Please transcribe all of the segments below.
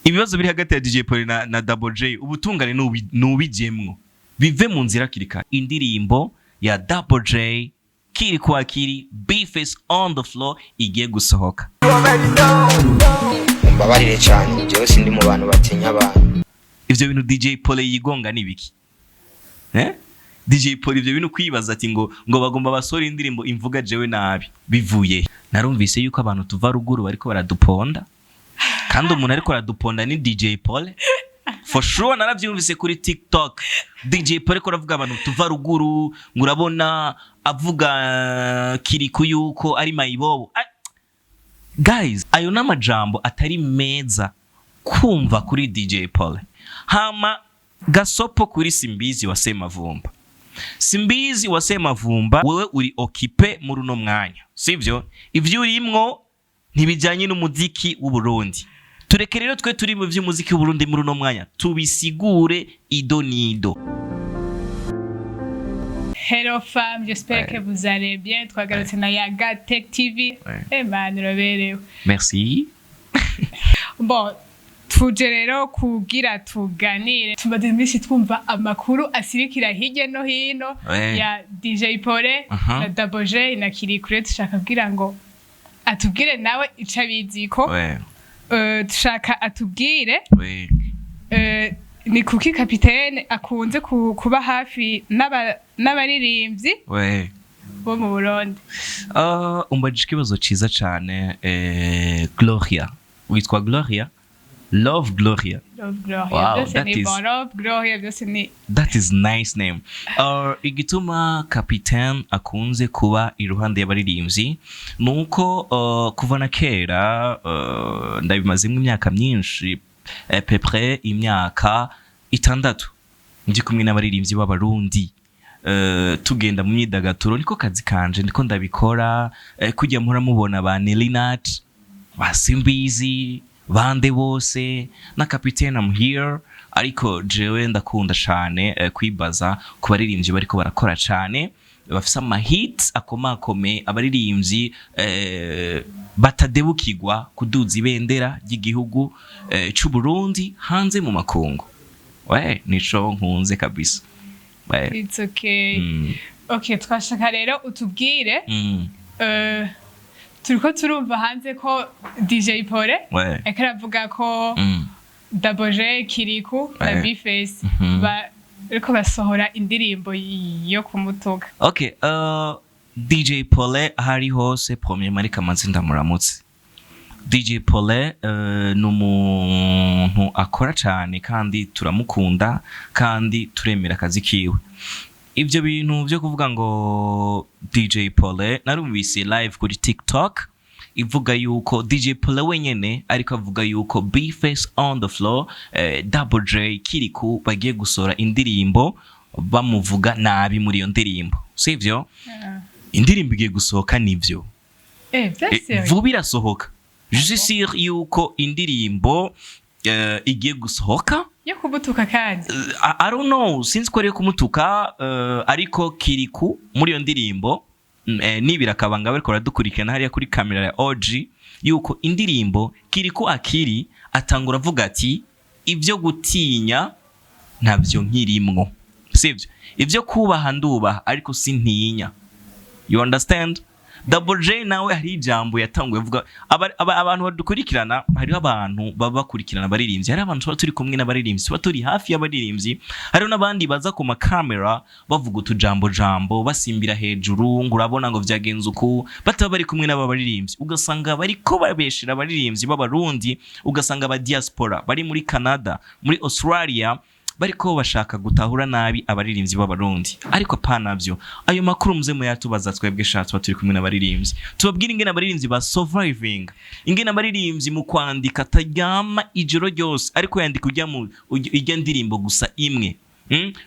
Ibibazo biri hagati ya DJ Paul na Double J, ubutungane nubijemwo, bive mu nzira hakiri kare. Indirimbo ya Double J, Kirikou Akili, Bface on the Floor igiye gusohoka. Mumbabarire cyane, jewe sindi mu bantu batinya abantu. Ivyo bintu DJ Paul yigonga ni biki? DJ Paul, ivyo bintu kwibaza ati ngo bagomba basore indirimbo imvuga jewe nabi, bivuye he? Narumvise yuko abantu tuva ruguru bariko baraduponda, kandi umuntu ariko araduponda ni DJ Paul for sure. Naravyumvise kuri TikTok, DJ Paul ariko aravuga abantu tuva ruguru, ngo urabona avuga Kirikou yuko ari mayibobo. Ah, guys, ayo n'amajambo atari meza kumva kuri DJ Paul. Hama gasopo kuri Simbizi wa Semavumba. Simbizi wa Semavumba, wewe uri occupé muri uno mwanya, sivyo? Ivyo urimwo ntibijanye n'umuziki w'u Burundi. Tureke rero twe turi mu vy'umuziki w'u Burundi muri uno mwanya tubisigure ido nido. Hello fam, j'espère que vous allez bien. Twagarutse na Yaga Tech TV. Ouais. Eh man, uraberewe. Merci. Bon, tuje rero kugira tuganire. Tumaze iminsi twumva amakuru asirikira hirya no hino ya DJ Pole na Double J na Kirikou. Dushaka kugira ngo atubwire nawe ico abiziko. Dushaka atubwire ni kuki kapitene akunze kuba hafi n'abaririmbyi bo mu Burundi. Umbajije ikibazo ciza cane, Gloria. Witwa Gloria? Love Gloria. Love Gloria. Wow, byose that ni bon, Love Gloria byose ni That is nice name. Igituma Capitaine akunze kuba iruhande y'abaririmbyi nuko kuva na kera, ndabimazemo imyaka myinshi, à peu près imyaka 6 ndi kumwe n'abaririmbyi b'Abarundi, tugenda mu myidagaduro. Niko kazi kanje, ndiko ndabikora, kujya mpora mubona ba Nelinat, ba Simbizi, bande bose na Capitaine, I'm here. Ariko jewe ndakunda cane kwibaza ku baririmbyi bariko barakora cane, bafise ama hits akomakome, abaririmbyi batadebukirwa kuduza ibendera ry'igihugu c'u Burundi hanze mu makungu. We nico nkunze kabisa we. It's okay. Okay, twashaka rero utubwire, turiko turumva hanze ko DJ Pole ariko aravuga ko Double J, Kirikou na Bface bariko basohora indirimbo yo kumutuka. Okay, DJ Pole ahari hose, premièrement ariko amaze ndamuramutse. DJ Pole ni umuntu akora cyane kandi turamukunda kandi turemera akazi kiwe. Ibyo bintu byo kuvuga ngo DJ Pole, narumvise live kuri TikTok ivuga yuko DJ Pole wenyene ariko avuga yuko Bface on the Floor, Double J, Kirikou bagiye gusohora indirimbo bamuvuga nabi muri iyo ndirimbo, sivyo? Indirimbo igiye gusohoka, nivyo. Vyose. Vuba irasohoka. Je suis sûr yuko indirimbo igiye gusohoka. Yo kumutuka kandi? I don't know, sinzi ko ari iyo kumutuka, ariko Kirikou muri iyo ndirimbo, nibira akabanga bariko baradukurikirana hariya kuri kamera ya OG, yuko indirimbo Kirikou Akili atangura avuga ati: "Ibyo gutinya ntabyo nkirimwo, sivyo? Ibyo kubaha ndubaha, ariko sintinya." You understand? Double J nawe hari ijambo yatanguye avuga. Abantu badukurikirana, hariho abantu baba bakurikirana abaririmbyi, hari abantu tuba turi kumwe n'abaririmbyi, tuba turi hafi y'abaririmbyi, hariho n'abandi baza ku makamera bavuga utujambo jambo, basimbira hejuru ngo urabona ngo vyagenze uku, bataba bari kumwe n'aba baririmbyi, ugasanga bariko babeshera abaririmbyi b'Abarundi, ugasanga aba diaspora bari muri Canada, muri Australia, bariko bashaka gutahura nabi abaririmbyi b'Abarundi. Ariko apana vyo, ayo makuru muze muyatubaza twebwe sha tuba turi kumwe n'abaririmbyi, tubabwire ingene abaririmbyi ba surviving, ingene abaririmbyi mu kwandika ataryama ijoro ryose ariko yandika ujya mu ijya ndirimbo gusa imwe.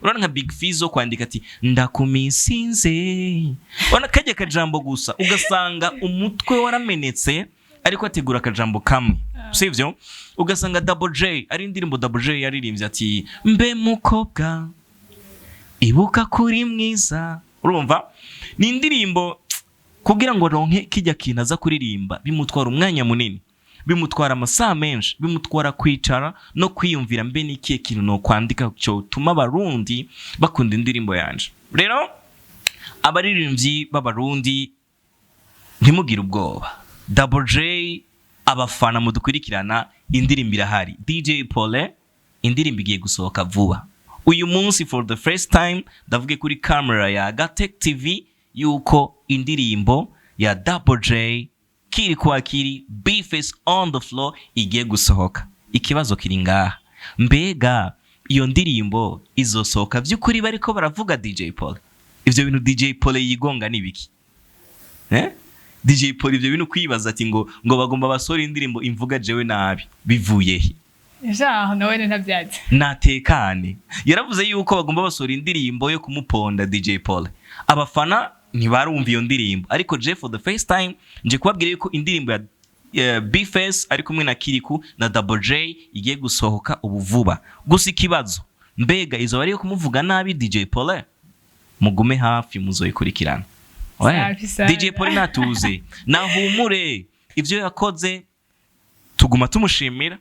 Urabona nka Big Fizzo kwandika ati "Ndakumisinze", urabona kajya kajambo gusa, ugasanga umutwe waramenetse ariko ategura akajambo kamwe, sivyo? Ugasanga Double J ari indirimbo Double J yaririmbye ati "Mbe mukobwa, ibuka kuri mwiza". Urumva ni indirimbo kugira ngo ronke kijya kintu aza kuririmba bimutwara umwanya munini. Bimutwara amasaha menshi, bimutwara kwicara no kwiyumvira: mbe ni ikihe kintu no kwandika cyotuma Abarundi bakunda indirimbo yanje? Rero abaririmbyi b'Abarundi, ntimugire ubwoba. Double J, abafana mudukurikirana, indirimbo irahari. DJ Pole, indirimbo igiye gusohoka vuba. Uyu munsi, for the first time, ndavuge kuri camera ya Gatech TV yuko indirimbo ya Double J, Kiri kwa Kiri, Bface on the floor, igiye gusohoka. Ikibazo kiri ngaha: mbega iyo ndirimbo izosohoka by'ukuri bariko baravuga DJ Pole? Ivyo bintu DJ Pole yigonga ni biki, eh? DJ Pole, ivyo bintu kwibaza ati ngo bagomba basore indirimbo imvuga jewe nabi, bivuye he? Jaho nawe ntabyatsi. Natekane. Yaravuze yuko bagomba basora indirimbo yo kumuponda DJ Paul. Abafana ntibarumva iyo ndirimbo, ariko je for the first time nje kubabwira yuko indirimbo ya Bface ari kumwe na Kiriku na Double J igiye gusohoka ubu vuba. Gusa ikibazo, mbega izo bari kumuvuga nabi DJ Paul? Mugume hafi, muzoyikurikirana. Ouais. Safi sana. DJ Paul natuze, nahumure. Ivyo yakoze tuguma tumushimira,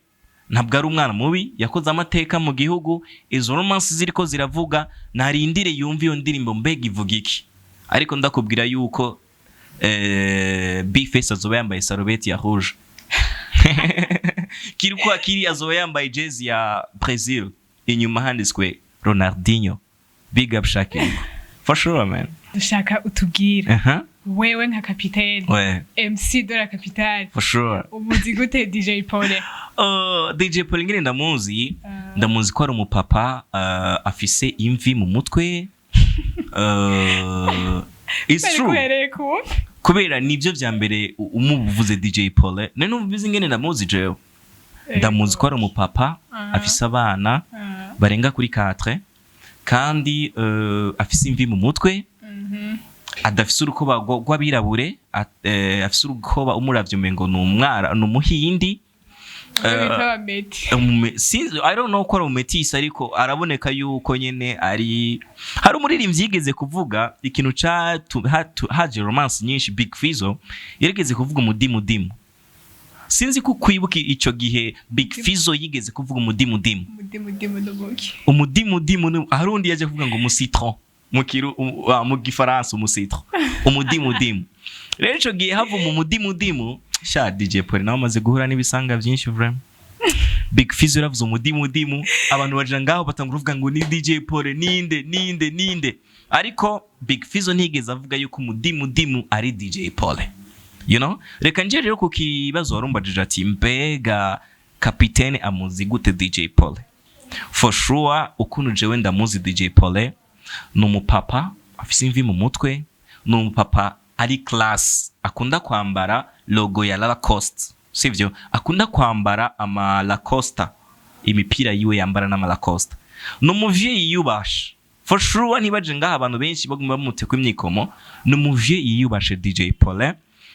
ntabwo ari umwana mubi, yakoze amateka mu gihugu. Izo romance ziriko ziravuga, narindire yumve iyo ndirimbo, mbega ivuga iki. Ariko ndakubwira yuko Bface azoba yambaye sarobeti ya rouge, Kiriku Akiri azoba yambaye jezi ya Brazil, inyuma handitswe Ronaldinho. Big up Shakiri, for sure, man. Dushaka utubwire, wewe nka kapitene, MC de la capitale, For sure. umuzi gute DJ Paul? DJ Paul ngene ndamuzi, Ah. ndamuzi ko ari umupapa afise imvi mu mutwe. It's Bari true. kuhereye ku Kubera nivyo vya mbere umuvuze DJ Paul, none numvize ingene ndamuzi jewe. Ndamuzi ko ari umupapa afise abana barenga kuri 4, kandi afise imvi mu mutwe, adafise urukoba rw'abirabure, afise urukoba umuravye umengo ni umwara, ni umuhindi. Bita abameti. Sinzi, I don't know ko ari umumetisi, ariko araboneka yuko nyene ari. Hari umuririmbyi yigeze kuvuga ikintu ca haje romance nyinshi, Big Fizzo yarigeze kuvuga umudimudimu. Sinzi ko kwibuka ico gihe Big Fizzo yigeze kuvuga umudimudimu. Umudimudimu n'umuki? Umudimudimu hari undi yaje kuvuga ngo umucitron mu kiru mu gifaransa, umucitron, umudimudimu. Rero ico gihe havuma umudimudimu. Sha, DJ Paul nawe amaze guhura n'ibisanga byinshi vraiment. Big Fizzo yaravuze umudimudimu, abantu baja ngaho batangura kuvuga ngo ni DJ Paul, ninde, ninde, ninde? Ariko Big Fizzo ntiyigeze avuga yuko umudimudimu ari DJ Paul. Reka nje rero ku kibazo warumbajije ati: mbega kapitene amuzi gute DJ Paul? For sure, ukuntu jewe ndamuzi DJ Paul, ni umupapa afise imvi mu mutwe, ni umupapa ari class, akunda kwambara logo ya Lacoste, sivyo? Akunda kwambara ama Lacoste, imipira yiwe yambara n'ama Lacoste. Ni umuvyeyi yiyubashe for sure. Ntibaje ngaha abantu benshi baguma bamuteka imyikomo. Ni umuvyeyi yiyubashe. DJ Paulin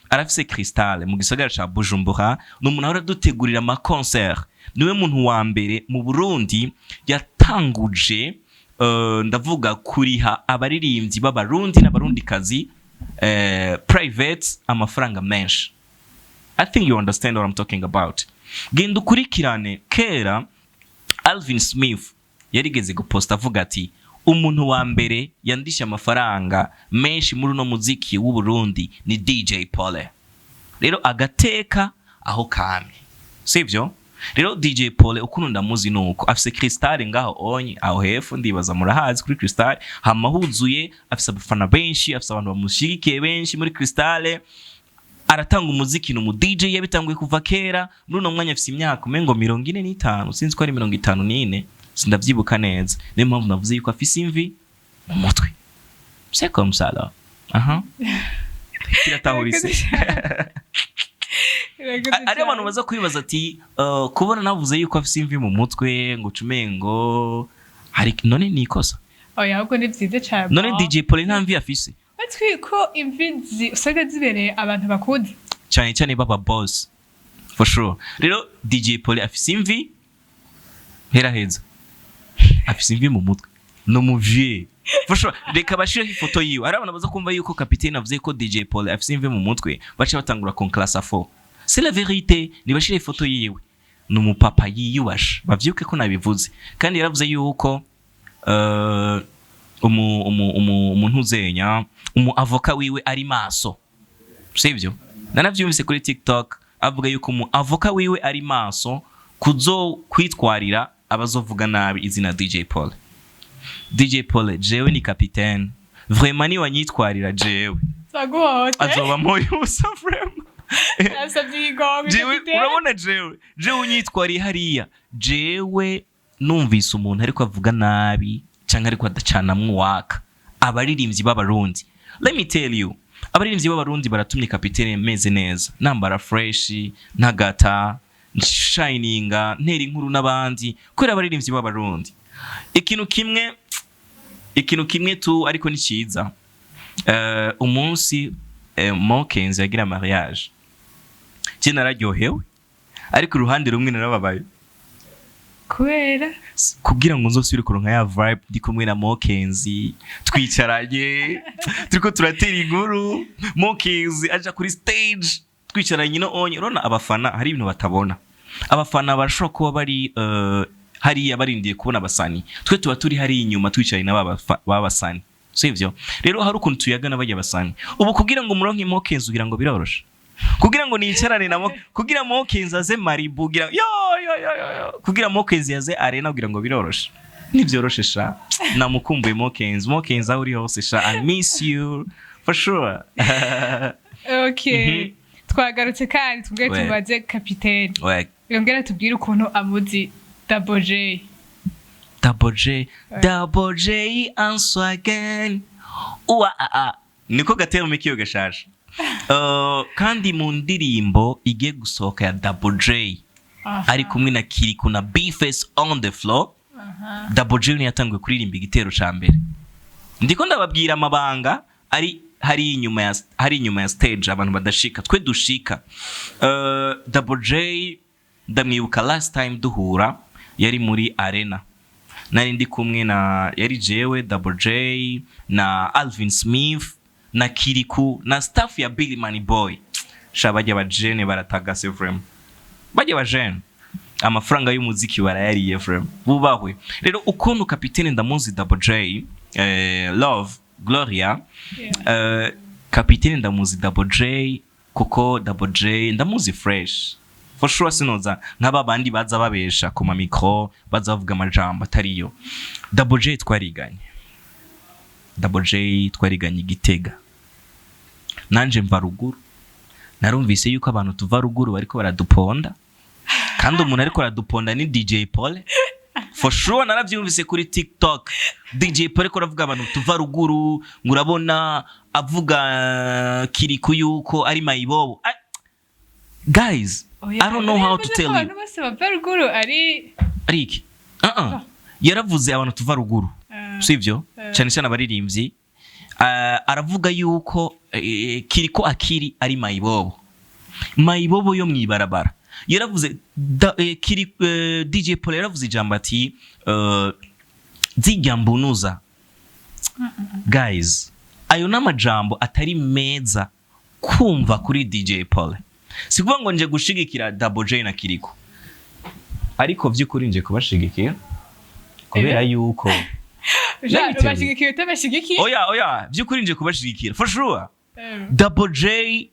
arafise Cristal mu gisagara ca Bujumbura. Ni umuntu ahora adutegurira ama concert, niwe muntu wa mbere mu Burundi yatanguje ndavuga kuriha abaririmbyi b'Abarundi n'Abarundikazi private amafaranga menshi. I think you understand what I'm talking about. Genda ukurikirane kera Alvin Smith yarigeze guposta avuga ati: umuntu wa mbere yandisha amafaranga menshi muri uno muziki w'u Burundi ni DJ Paul. Rero agateka aho kame, sivyo? Rero DJ Paul ukuntu ndamuzi nuko afise Cristal ngaho onye aho hepfo, ndibaza murahazi kuri Cristal, hama huzuye, afise abafana benshi, afise abantu bamushigikiye benshi muri Cristal. Aratanga umuziki, ni umu DJ, yabitanguye kuva kera. Muri uno mwanya afise imyaka umengo 45, sinzi ko ari 54, sindavyibuka neza. Niyo mpamvu navuze yuko afise imvi mu mutwe. C'est comme ça là. Aha, kiratahurise. Ari abantu baza kwibaza ati kubona navuze yuko afise imvi mu mutwe, ngo ucumengo hari none ni ikosa. Oya, ahubwo ni byiza cyane. None DJ Paul nta mvi afise? Batwi ko imvi usanga zibereye abantu bakuze. Cyane cyane baba boss, for sure. Rero DJ Paul afise imvi hera heza, afise imvi mu mutwe, ni umuvyeyi for sure. Reka bashireho ifoto yiwe. Hari abantu baza kumva yuko kapitene avuze ko DJ Paul afise imvi mu mutwe, baca batangura konklasa fo. C'est la vérité. Nibashire ifoto yiwe, ni umupapa yiyubashe, bavyuke ko nabivuze. Kandi yaravuze yuko umuntu uzenya umu avocat wiwe ari maso, sivyo? Nanavyumvise kuri TikTok avuga yuko umu avocat wiwe ari maso kuzo kwitwarira abazovuga nabi izina DJ Paul. DJ Paul, jewe ni capitaine, vraiment ni wanyitwarira jewe Saguhote. Azoba moyo ubusa, vraiment. Asabye igikombe. Jewe Kapitene. urabona, jewe unyitwariye hariya, jewe numvise umuntu ariko avuga nabi cyangwa ariko adacanamwo uwaka abaririmbyi b'Abarundi, let me tell you, abaririmbyi b'Abarundi baratumye kapitene meze neza, nambara fresh, ntagata shininga, ntera inkuru n'abandi kubera abaririmbyi b'Abarundi. Ikintu kimwe tu ariko ni cyiza, umunsi Mokenzi yagira mariage, je nararyohewe, ariko uruhande rumwe narababaye. Kubera? Kugira ngo nzosubire kuronka ya vibe ndi kumwe na Mokenzi, twicaranye, turiko turatera inkuru, Mokenzi aja kuri stage twicaranye no onye. Urabona abafana hari ibintu batabona. Abafana barashobora kuba bari hariya barindiye kubona abasani, twe tuba turi hariya inyuma twicaranye na ba basani, sivyo? Rero hari ukuntu tuyagana bajya basani. Ubu kugira ngo muronke Mokenzi ugira ngo biroroshe, kugira ngo nicarane na kugira Mokenzi aze Maribu, kugira yo yo yo yo yo, kugira Mokenzi yaze arena, kugira ngo biroroshe, ntibyoroshe sha. Namukumbuye Mokenzi. Mokenzi, aho uri hose sha, I miss you for sure. Okay, twagarutse kandi tubwire, tubaze kapitene yongera tubwire ukuntu amuzi Double J. Double J, Double J answer again. Uwa a a. Niko gatero mikiyo gashaje. Kandi mu ndirimbo igiye gusohoka ya Double J ari kumwe na Kirikou na Bface on the floor, Double J niyo yatanguye kuririmba igitero ca mbere. Ndiko ndababwira amabanga ari hari inyuma ya stage abantu badashika, twe dushika. Double J ndamwibuka last time duhura yari muri arena, nari ndi kumwe na, yari jewe, Double J na Alvin Smith na Kirikou na staff ya Billy Money Boy. Sha, bajya bajene baratagase, vraiment bajya bajene amafaranga y'umuziki barayariye, vraiment bubahwe. Rero ukuntu kapitene ndamuzi Double J, Love Gloria, kapitene ndamuzi Double J kuko Double J ndamuzi fresh for sure. Sinoza nk'aba bandi baza babesha ku ma micro, baza bavuga amajambo atariyo. Double J twariganye, Double J twariganye Igitega, nanje mva ruguru. Narumvise yuko abantu tuva ruguru bariko baraduponda, kandi umuntu ariko araduponda ni DJ Paul for sure. Naravyumvise kuri TikTok, DJ Paul ariko aravuga abantu tuva ruguru, ngo urabona avuga Kiriku yuko ari mayibobo. Guys, I don't know how to tell you. Abantu bose bava ruguru ari Ari iki? Uh -uh. Yaravuze abantu tuva ruguru, sivyo? Cyane cyane abaririmbyi. Aravuga yuko Kiriko akiri ari mayibobo, mayibobo yo mwibarabara. Yaravuze kiri, DJ Paul yaravuze ijambo ati zijya mbunuza. Guys, ayo n'amajambo atari meza kumva kuri DJ Paul. Si kuvuga ngo nje gushigikira Double J na Kiriko, ariko vy'ukuri nje kubashigikira kubera yuko Let me tell you. Ubashigikiye utabashigikiye? Oya, oya, by'ukuri nje kubashigikira for sure. Double J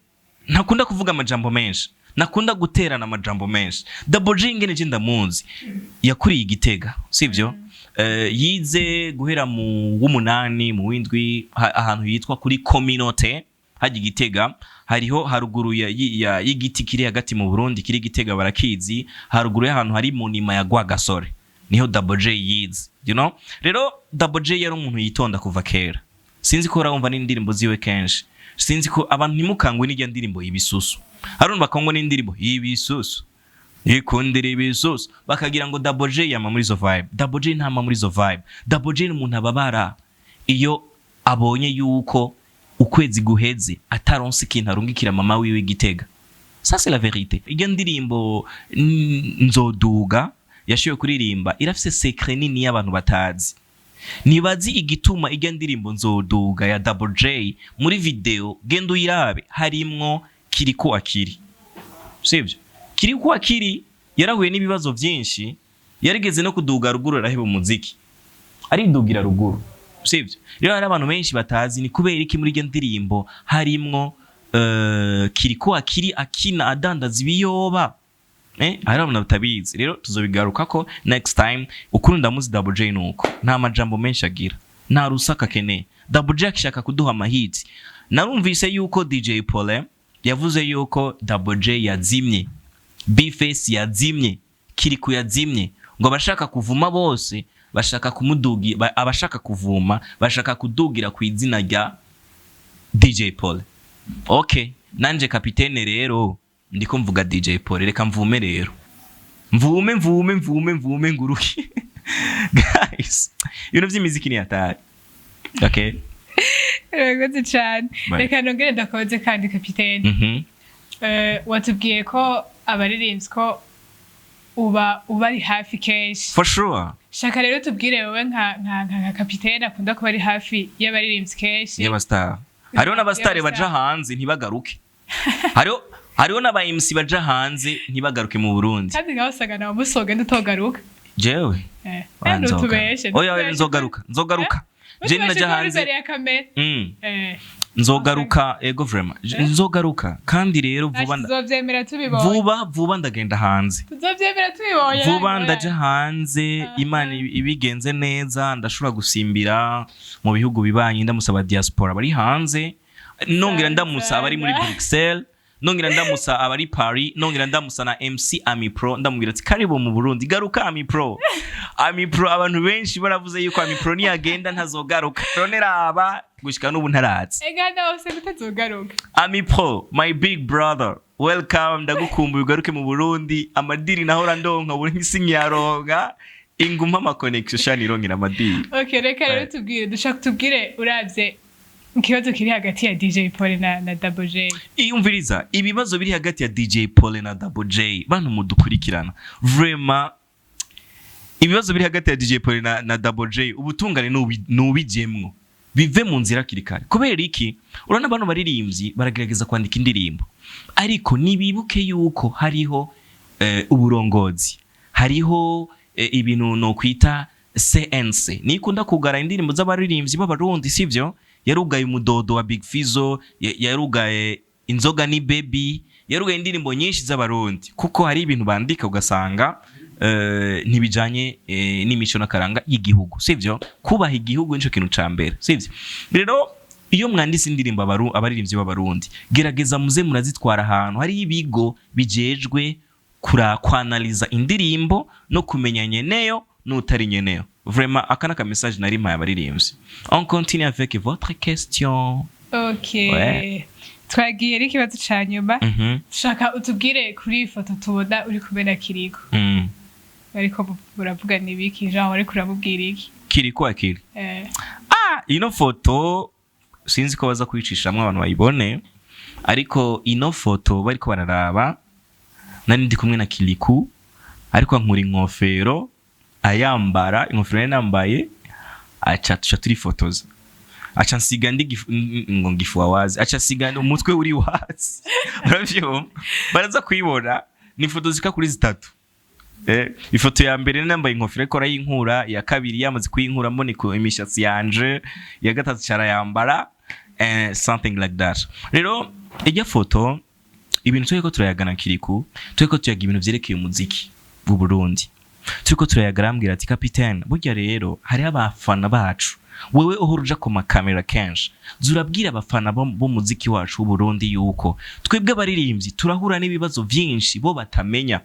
ntakunda kuvuga amajambo menshi, ntakunda guterana amajambo menshi. Double J ingene je ndamuzi, yakuriye Igitega, sivyo? Yize guhera mu w'umunani, mu w'indwi, ahantu yitwa kuri communauté hajya Igitega, hariho haruguru y'igiti kiri hagati mu Burundi kiri Igitega, barakizi, haruguru y'ahantu hari monument ya Rwagasore, niho Double J yize. Rero Double J yari umuntu yitonda kuva kera. Sinzi ko urabumva n'indirimbo ziwe kenshi. Sinzi ko abantu ntimukangwe n'ijya ndirimbo Ibisusu. Hari bakangwa n'indirimbo Ibisusu, ikundira ibisusu, bakagira ngo Double J yama muri izo vibe. Double J ntama muri izo vibe. Double J ni umuntu ababara iyo abonye yuko ukwezi guheze ataronse ikintu arungikira mama wiwe Igitega. Ça c'est la vérité. Iyo ndirimbo Nzoduga yashoboye kuririmba irafise secret nini y'abantu batazi. Ntibazi igituma ijya ndirimbo Nzoduga ya Double J muri video, genda uyirabe, harimwo Kiriko akiri. Sivyo? Kirikou Akili yarahuye n'ibibazo vyinshi, yarigeze no kuduga ruguru, araheba umuziki, aridugira ruguru, sivyo? Rero hari abantu benshi batazi ni kubera iki muri iyo ndirimbo harimwo Kirikou Akili akina adandaza ibiyoba. Hari abantu batabizi. Rero tuzobigarukako next time. Ukuri ndamuzi Double J, nuko nta majambo menshi agira, nta rusaka akeneye. Double J akishaka kuduha amahiti. Narumvise yuko DJ Paul yavuze yuko Double J yazimye, Bface yazimye, Kirikou yazimye, ngo abashaka kuvuma bose bashaka kumudugira, abashaka kuvuma bashaka kudugira ku izina rya DJ Paul. Okay, nanje kapitene rero ndiko mvuga DJ Paul, reka mvume rero, mvume, mvume, mvume, mvume, nguruke. Guys, ibintu vy'imiziki ni hatari, okay? Urakoze cyane. Bye. Reka nongere ndakoze kandi, kapitene. Watubwiye ko abaririmbyi ko uba ubari hafi kenshi. For sure. Shaka rero tubwire wowe nka kapitene akunda kuba ari hafi y'abaririmbyi kenshi. Y'abastar. Hariho n'abasitari baja hanze ntibagaruke. Hariho n'aba MC baja hanze ntibagaruke mu Burundi. Kandi nawe usanga nawe musoga ndutogaruka. Jewe? Eh, ntutubeshe. Oya, oya, nzogaruka, nzogaruka. Je naja hanze imbere ya kamera. Nzogaruka, ego, vraiment. Nzogaruka kandi rero vuba Tuzovyemera tubibonye. Vuba vuba ndagenda hanze. Tuzovyemera tubibonye. Vuba ndaja hanze. Imana ibigenze neza, ndashobora gusimbira mu bihugu bibanyi, ndamusaba diaspora bari hanze, nongera ndamusa abari muri Bruxelles, nongera ndamusa abari Paris, nongera ndamusa na MC Ami Pro, ndamubwira ati karibu mu Burundi, garuka Ami Pro. Ami Pro, abantu benshi baravuze yuko Ami Pro niyagenda ntazogaruka, none raba gushika n'ubu ntaraza. Ega nawe se utazogaruka. Ami Pro, my big brother, welcome, ndagukumbuye, ugaruke mu Burundi. Amadiri nahora ndonka ubu nsinkiyaronka, inguma ama connection shani ironkera amadiri. Okay, reka rero tubwire, dushaka tubwire uravye ikibazo kiri hagati ya DJ Paul na Double J. Iyumviriza, ibibazo biri hagati ya DJ Paul na Double J, bantu mudukurikirana, vraiment ibibazo biri hagati ya DJ Paul na Double J, ubutungane nubijemwo, bive mu nzira hakiri kare. Kubera iki? Urabona bano baririmbyi baragerageza kwandika indirimbo, ariko nibibuke yuko hariho uburongozi, hariho ibintu nokwita CNC nikunda kugara indirimbo z'abaririmbyi b'Abarundi, sivyo? Yarugaye Umudodo wa Big Fizzo, yarugaye Inzoga ni Baby, yarugaye indirimbo nyinshi z'Abarundi, kuko hari ibintu bandika ugasanga ntibijanye n'imico n'akaranga y'igihugu, sivyo? Kubaha igihugu nico kintu ca mbere, sivyo? Rero iyo mwanditse indirimbo, abaririmbyi b'Abarundi, gerageza muze murazitwara ahantu hari ibigo bijejwe kwanaliza indirimbo no kumenya nyeneyo n'utari nyeneyo. Vraiment aka ni message nari mpaye abaririmbyi. On continue avec votre question. Okay. Ouais. Twagiye n'ikibazo ca nyuma. Shaka utubwire kuri iyi foto tubona uri kumwe na Kirikou. Bariko muravugana ibiki? Jean, wariko uramubwira iki? Kirikou Akili? Eh. Ah, ino foto sinzi ko baza kwicishamwo abantu bayibone, ariko ino foto bariko bararaba, nari ndi kumwe na Kirikou, ariko ankura inkofero, ayambara inkofero nari nambaye, aca tuca turifotoza, aca nsiga ndi ngo ngifua wazi, aca nsiga umutwe uri wazi. Uravyumva, baraza kuyibona, ni ifoto zika kuri zitatu. Ifoto ya mbere nambaye inkofero ariko arayinkura, iya kabiri yamaze kuyinkura mbona imishatsi yanje, iya gatatu carayambara, something like that. Rero ijya foto, ibintu turiko turayagana Kirikou, turiko tuyaga ibintu vyerekeye umuziki w'u Burundi, turiko turayaga, arambwira ati kapitene, burya rero hariho abafana bacu, wewe uhora uja ku makamera kenshi, zurabwira abafana b'umuziki wacu w'u Burundi yuko twebwe abaririmbyi turahura n'ibibazo vyinshi bo batamenya.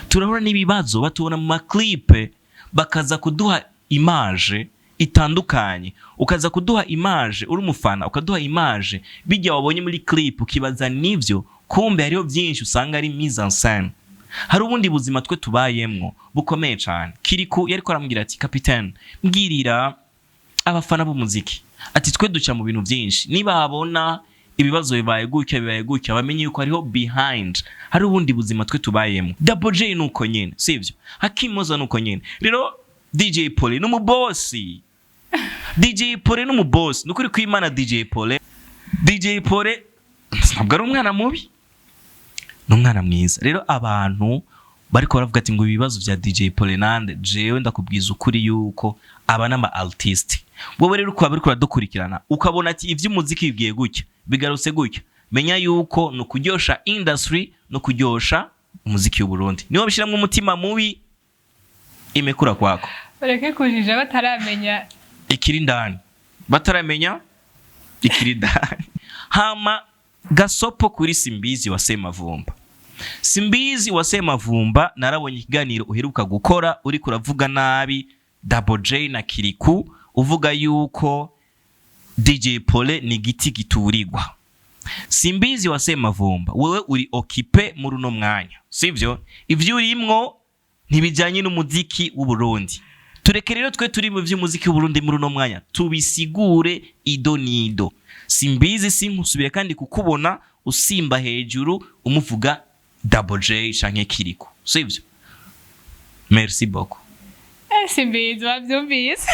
Turahura n'ibibazo, batubona mu maklipe bakaza kuduha image itandukanye, ukaza kuduha image uri umufana, ukaduha image bijya wabonye muri clip, ukibaza nivyo, kumbe hariho byinshi usanga ari mise en scène, hari ubundi buzima twe tubayemwo bukomeye cyane. Kirikou yariko arambwira ati kapitene, mbwirira abafana b'umuziki ati twe duca mu bintu byinshi, nibabona ibibazo bibaye gutya, bibaye gutya, bamenye yuko hariho behind, hari ubundi buzima twe tubayemo. Double J nuko nyene, sivyo? Hakimoza nuko nyene. Rero DJ Pole n'umubosi, DJ Pole n'umubosi, nukuri kwimana. DJ Pole, DJ Pole ntabwo ari umwana mubi, Ni umwana mwiza. Rero abantu bariko baravuga ati ngo ibibazo vya DJ Polenande, jewe ndakubwiza ukuri yuko aba n'ama artiste. Wowe rero ukaba uriko uradukurikirana, ukabona ati ivy'umuziki bigiye gutya, bigarutse gutya, menya yuko ni ukuryosha industry no kuryosha umuziki w'Uburundi. Niwo bishiramwo umutima mubi, imekura kwako. Bareke kujija bataramenya ikiri ndani, bataramenya ikiri ndani. Hama gasopo kuri Simbizi wa Semavumba. Simbizi wa Semavumba, narabonye ikiganiro uheruka gukora uriko uravuga nabi Double J na Kiriku, uvuga yuko DJ Pole ni igiti giturirwa. Simbizi wa Semavumba, wewe uri occupé muri uno mwanya, sivyo? Ivyo urimwo ntibijanye n'umuziki w'Uburundi. Tureke rero twe turi mu vy'umuziki w'Uburundi muri uno mwanya tubisigure ido nido. Simbizi, sinkusubire kandi kukubona usimba hejuru umuvuga Double J canke Kiriku, sivyo? Merci beaucoup. Simbizi, bavyumvise.